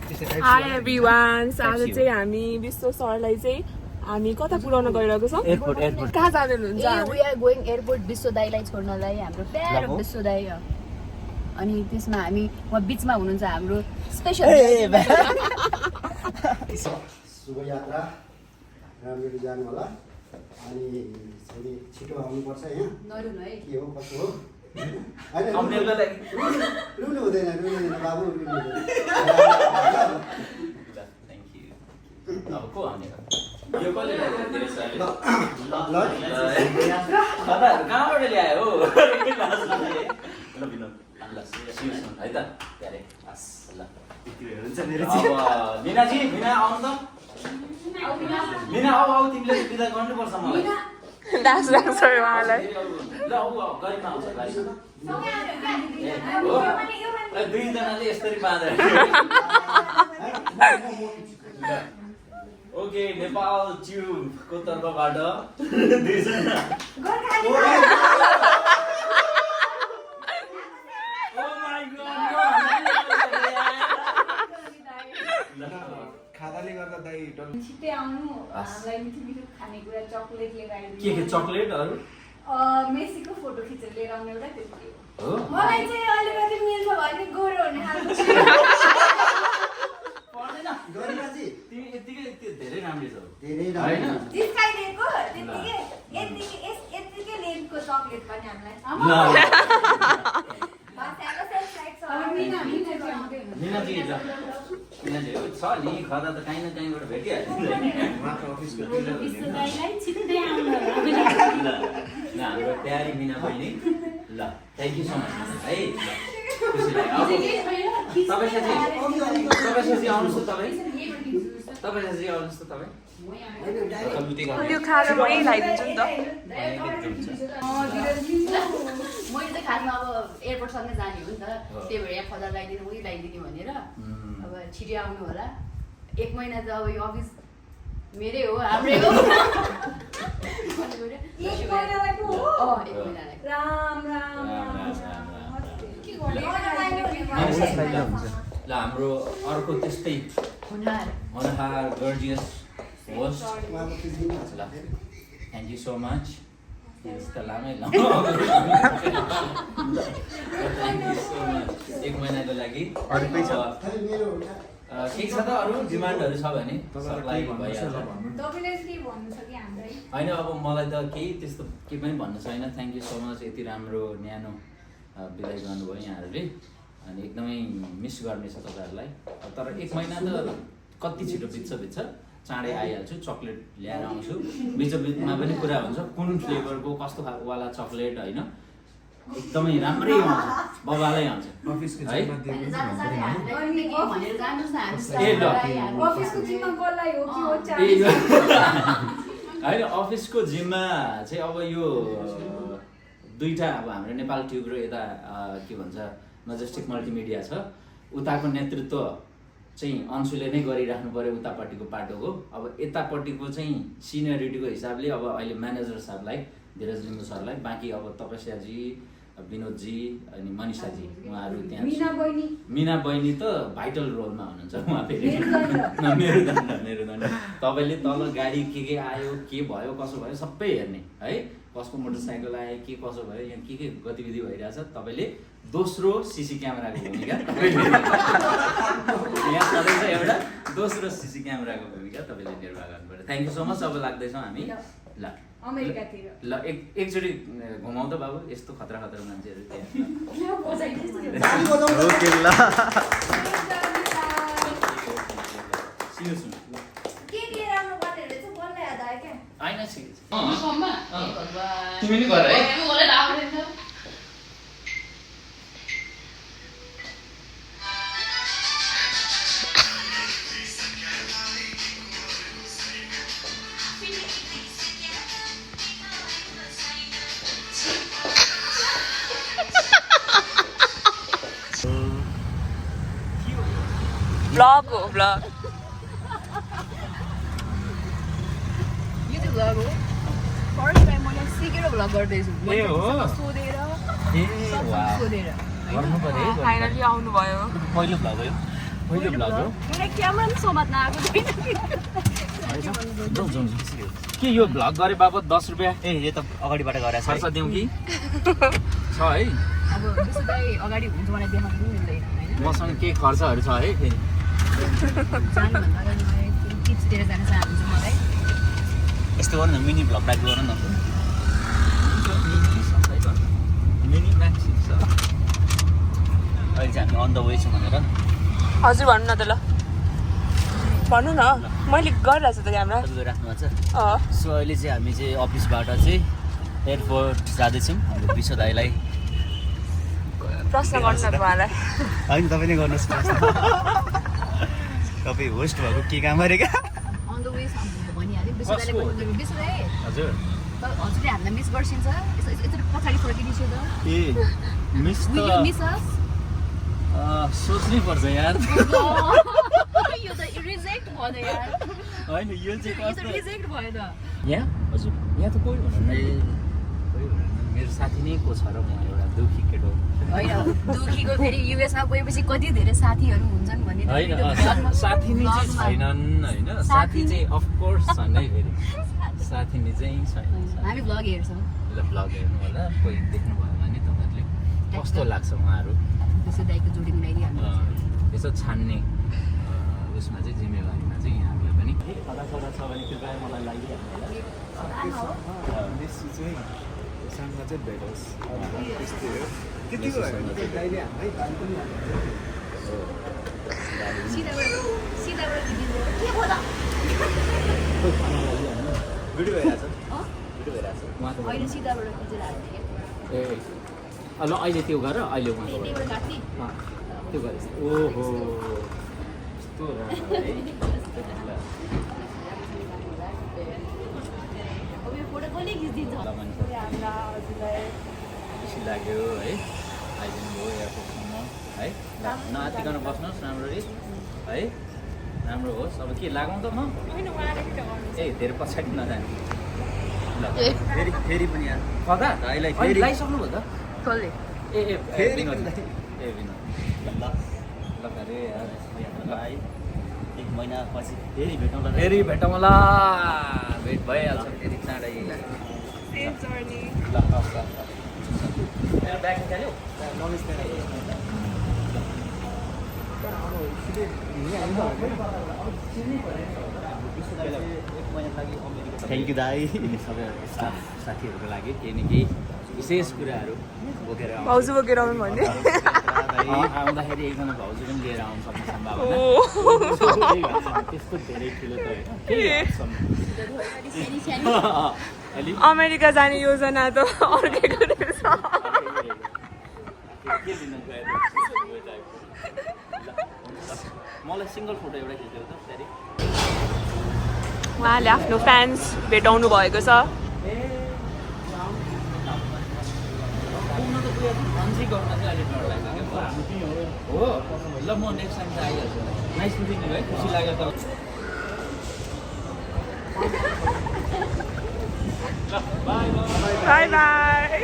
High everyone, आज चाहिँ हामी विश्व सरलाई चाहिँ हामी कता पुर्याउन गइरहेको छौँ? एयरपोर्ट कहाँ जाँदै हुनुहुन्छ? वी आर गोइङ एयरपोर्ट विश्व दाईलाई छोड्नलाई, हाम्रो प्यारो विश्व दाई हो। अनि त्यसमा हामी उहाँ बिचमा हुनुहुन्छ हाम्रो स्पेसल शुभ यात्रा राम्ररी जानु होला। अनि छोरी छिटो आउनुपर्छ यहाँ। नरुनु है, के हो कसो हो? रुनु हुँदैन बाबु, रुनु हुँदैन। अब को आउने यो कसले कहाँबाट ल्यायो हो है त क्यारे ल मिनाजी, मिना आउनु त। मिना आऊ तिमीले बिदा गर्नुपर्छ मलाई। डान्स डान्स गऱ्यो उहाँलाई। ल गरिमा आउँछ गाडीमा। दुईजनाले यसरी बाँधेर ओके नेपाल ट्युबको तर्फबाट दुईजना खादाले गर्दा दाइ छिट्टै आउनु, हामीलाई मिठो मिठो खानेकुरा चकलेट लिएर आइदिनु। के चकलेटहरू मेसीको फोटो खिचेर लिएर आउने एउटा त्यति हो। मलाई चाहिँ अलिकति मिल्छ भने गोरो हुने खालको पर्दैन गरिमाजी तिमी यतिकै धेरै राम्रो छौ। धेरै हैन जिस्काइदिएको त्यतिकै यतिकै लेन्थको चकलेट पनि हामीलाई मिनाजी मिनाजी छ नि खदा त काहीँ न काहीँबाट भेटिहाल्छ। मात्र अफिसको छिट्टै आउनु ल हाम्रो प्यारी मिना बहिनी ल थ्याङ्क यू सो मच है। खुसी लाग्यो। अब तपाईँ साथी आउनुहोस् त तपाईँ साथी आउनुहोस् त तपाईँ। यो खाएर म यही लगाइदिन्छु नि त। मैले चाहिँ खासमा अब एयरपोर्टसँगै जाने हो नि त, त्यही भएर यहाँ खदा लगाइदिनु उही लगाइदिने भनेर अब छिटो आउनु होला। 1 महिना त अब यो अफिस मेरै हो, हाम्रै हो। राम ल हाम्रो अर्को त्यस्तै होनहार गर्जियस होस्ट ल थ्याङ्क यू सो मच। यस्तो लामै ल थ्याङ्क यू सो मच 1 महिनाको लागि। खालि मेरो के छ त अरू डिमान्डहरू छ भने सप्लाई भइहाल्छ। तपाईँले के भन्नु छ कि हामीलाई? होइन अब मलाई त केही त्यस्तो केही पनि भन्नु छैन। Thank you so much. यति राम्रो न्यानो बिदाइ गर्नुभयो यहाँहरूले अनि एकदमै मिस गर्ने छ तपाईँहरूलाई। तर 1 महिना त कति छिटो बित्छ चाँडै आइहाल्छु। चक्लेट ल्याएर आउँछु। बिचमा पनि कुरा हुन्छ कुन फ्लेभरको कस्तो वाला चक्लेट होइन एकदमै राम्रै आउँछ, बबालै आउँछ अफिसको है। अफिसको जिम्मा कसलाई हो कि हो होइन अफिसको जिम्मा चाहिँ अब यो दुईटा अब हाम्रो नेपाल ट्युब र यता के भन्छ मजेस्टिक मल्टिमिडिया छ, उताको नेतृत्व चाहिँ अंशुले नै गरिराख्नु पर्यो उतापट्टिको पाटोको। अब यतापट्टिको चाहिँ सिनियरिटीको हिसाबले अब अहिले म्यानेजर साहबलाई धीरज लिम्बू सरलाई, बाँकी अब तपस्याजी विनोदजी अनि मनिषाजी उहाँहरू त्यहाँ। मिना बहिनी त भाइटल रोलमा हुनुहुन्छ उहाँ फेरि मेरुदण्ड। तपाईँले तल गाडी के आयो के भयो कसो भयो सबै हेर्ने है, कसको मोटरसाइकल आयो के कसो भयो यहाँ के गतिविधि भइरहेछ तपाईँले दोस्रो सिसी क्यामेराको भूमिका यहाँ सधैँ एउटा दोस्रो सिसी क्यामेराको भूमिका तपाईँले निर्वाह गर्नुपर्छ। Thank you so much. अब लाग्दैछौँ हामी ल अमेरिकातिर ल एकचोटि घुमाउ त बाबु यस्तो खतरा खतरा मान्छेहरू त्यहाँ। ओके ल के लिएर आउनु पर्ने रहेछ बल्ल याद आयो क्या? होइन तिमी नि गर है। भ्लग हो भ्लग। यो चाहिँ भ्लग हो। फर्स्ट टाइम मैले सिकेर भ्लग गर्दैछु। सोधेर गर्नु पर्यो फाइनली आउनु भयो। पहिलो भ्लग हो पहिलो भ्लग हो एउटा क्यामेरा पनि समात्न आएको छैन के यो भ्लग गरे बापत 10 रुपियाँ ए यो त अगाडिबाट गरे खर्च दिउँ कि छ है अब विशु दाइ अगाडि हुन्छ मलाई देखाउनु पनि मिल्दैन होइन मसँग केही खर्चहरू छ है फेरि जानुभन्दा अगाडि मलाई टिप्स दिएर जान चाहन्छु मलाई यस्तो गर्नु न मिनी भ्लग टाइप गर न मिनी म्याक्सिम छ अहिले चाहिँ हामी अन द वे छौँ भनेर हजुर भन्नु न त ल भन्नु न मैले गरिरहेको छु त क्यामेरा तपाईँ राख्नु भएको छ सो अहिले चाहिँ हामी चाहिँ अफिसबाट चाहिँ एयरपोर्ट जाँदैछौँ हाम्रो विश्व दाइलाई प्रश्न गर्नु न उहाँलाई होइन तपाईँ नै गर्नुहोस् तपाईँ होस्ट भएको के काम अरे क्या अन द वे भनिहाल्यो विशु दाइले विशु दाइ हजुर हजुरले हामीलाई मिस गर्छिन्छ यत्रो पछाडि फर्किदिन्छु त ए miss Will you miss us? सोच्नै पर्छ यार यो त रिजेक्ट भयो त यार होइन यो चाहिँ यो त रिजेक्ट भयो त यहाँ हजुर यहाँ त कोही हुनुहुन्न मेरो साथी नै को छ र म एउटा दुखी केटो होइन दुखीको फेरि युएसमा गएपछि कति धेरै साथीहरू हुन्छन् भन्ने त होइन भिडियो साथी नै चाहिँ छैनन् होइन साथी चाहिँ अफकोर्स छन् है फेरि साथी नै चाहिँ छैन हामी भ्लग हेर्छौँ ल भ्लग हेर्नु होला कोही देख्नुभयो भने तपाईँहरूले कस्तो लाग्छ उहाँहरू विशु दाइको जोडी मिलाइदिइहाल्नु यसो छान्ने उसमा चाहिँ जिम्मेवारीमा चाहिँ यहाँहरूलाई पनि खदा खदा छ भने कृपया मलाई लागिहाल्नु होला बेसी चाहिँ साँझमा चाहिँ भेटोस् त्यस्तै हो त्यतिको दाइले हामीलाई दाम पनि सिधाबाट दिदिन्छ के भयो त भिडियो भइरहेछ अँ? भिडियो भइरहेछ उहाँको अहिले सिधाबाट खिचेर हाल्ने ए ल अहिले त्यो गर अहिले उहाँको त्यहीबाट काट्ने त्यो गरेछ ओहो यस्तो राम्रो है ल अब यो फोटो कसले खिचिदिन्छ ल मान्छे खुसी लाग्यो है आइदिनु भयो एयरपोर्टसम्म है ल नआतिकन बस्नुहोस् राम्ररी है राम्रो होस् अब के लागौँ त म ए धेरै पछाडि नजाने ल फेरि फेरि पनि यार कता दाइलाई फेरि फेरि लगाइसक्नुभयो त कसले ए ए फेरि विनोद पनि ए विनोद ल ल अरे यार भाइ 1 महिनापछि फेरि भेटौँला फेरि भेटौँला भेट भइहाल्छ फेरि चाँडै ल मेरो ब्याग निकाल्यो थ्याङ्क यू दाई सबै स्टाफ साथीहरूको लागि केही न केही विशेष कुराहरू बोकेर आउँछ। भाउजू बोकेर आउनु भन्ने आउँदाखेरि एकजना भाउजू पनि लिएर आउनु सक्ने सम्भावना ओ त्यस्तो धेरै ठुलो त होइन केही हदसम्म। सानी सानी अलिक अमेरिका जाने योजना त अर्कैको रहेछ के लिन गएर मलाई सिङ्गल फोटो एउटा खिच्यो त फेरि उहाँले आफ्नो फ्यान्स भेटाउनु भएको छ मान्छे गर्न चाहिँ अलिक डर लाग्छ क्या हो ल म नेक्स्ट टाइम चाहिँ आइहाल्छु नाइस मिटिङ है खुसी लाग्यो त ल बाई बाई बाई